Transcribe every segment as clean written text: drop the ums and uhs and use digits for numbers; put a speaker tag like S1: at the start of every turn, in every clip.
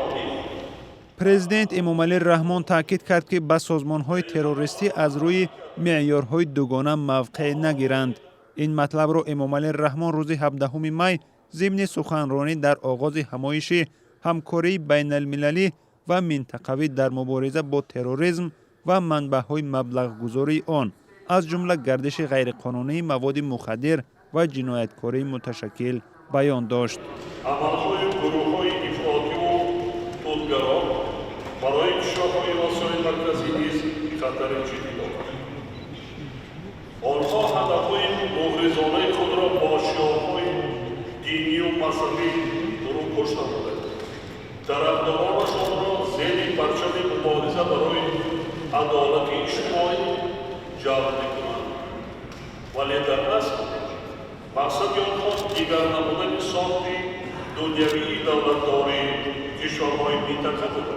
S1: Ҷаҳонӣ.
S2: Президент Эмомалӣ Раҳмон таъкид кард, ки ба созмонҳои террористӣ аз рӯи меъёрҳои дугона мавқеъ нагиранд. Ин матлабро Эмомалӣ Раҳмон рӯзи 17 май зимни суханронӣ дар оғози ҳамоиши ҳамкории байналмилалӣ ва минтақавӣ дар мубориза бо терроризм ва манбаъҳои маблағгузории он, аз ҷумла гардиши ғайриқонунии маводи мухаддир ва ҷинояткории муташаккил, баён дошт.
S1: Амалҳои гурӯҳҳои ифротиву тундгаро барои кишварҳои Осиёи Марказӣ низ хатари ҷиддӣ дорад. Онҳо ҳадафҳои муғризонаи худро бо шиорҳои динию мазҳабӣ рӯпӯш намуда, тарафдоронашонро зери парчами мубориза барои адолати иҷтимоӣ ҷалб мекунанд, вале дар асл мақсади онҳо дигар намудани сохти дунявии давлатдории кишварҳои минтақа буда,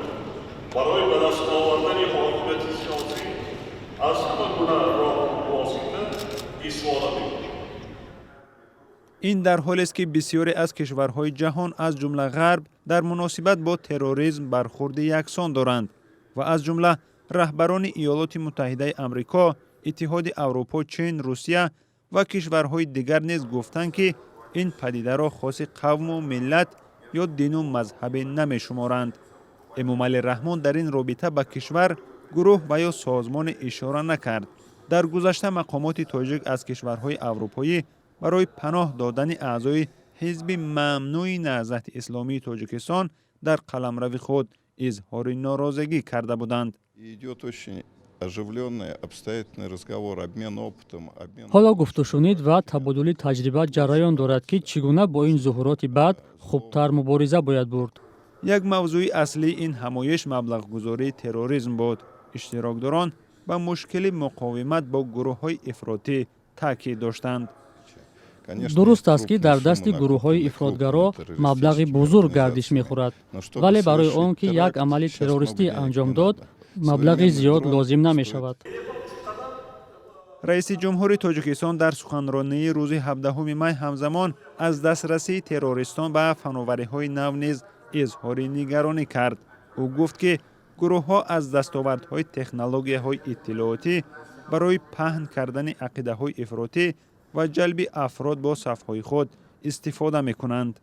S1: барои ба даст овардани ҳокимияти сиёсӣ аз ҳама гуна роҳу восита истифода мекунанд.
S2: Ин дар ҳолест, ки бисёре аз кишварҳои ҷаҳон, аз ҷумла Ғарб, дар муносибат бо терроризм бархурди яксон доранд ва аз ҷумла раҳбарони Иёлоти Муттаҳидаи Амрико, Иттиҳоди Аврупо, Чин, Русия ва кишварҳои дигар низ гуфтанд, ки ин падидаро хоси қавму миллат ё дину мазҳабе намешуморанд. Эмомалӣ Раҳмон дар ин робита ба кишвар, гурӯҳ ва ё созмоне ишора накард. Дар гузашта мақомоти тоҷик аз кишварҳои аврупоӣ барои паноҳ додани аъзои ҳизби мамнӯи Наҳзати Исломии Тоҷикистон дар қаламрави худ изҳори норозигӣ карда буданд.
S3: Идет очень оживленный, обстоятельный разговор, обмен опытом, обмен.
S4: Ҳоло гуфтушунид ва табодули таҷриба ҷараён дорад, ки чӣ гуна бо ин зуҳуроти бад хубтар мубориза бояд бурд.
S2: Як мавзӯи аслии ин ҳамоиш маблағгузории терроризм буд. Иштирокдорон ба мушкили муқовимат бо гурӯҳҳои ифротӣ таъкид доштанд.
S4: Дуруст аст, ки дар дасти гурӯҳҳои ифротгаро маблағи бузург гардиш мехӯрад, вале барои он ки як амали террористӣ анҷом дод, маблағи зиёд лозим намешавад.
S2: Раиси ҷумҳури Тоҷикистон дар суханронии рӯзи 17 май ҳамзамон аз дастрасии террористон ба фановариҳои нав низ изҳори нигаронӣ кард. Ӯ гуфт, ки гурӯҳҳо аз дастовардҳои технологияҳои иттилоотӣ барои паҳн кардани ақидаҳои ифротӣ ва ҷалби афрод бо сафҳои худ истифода мекунанд.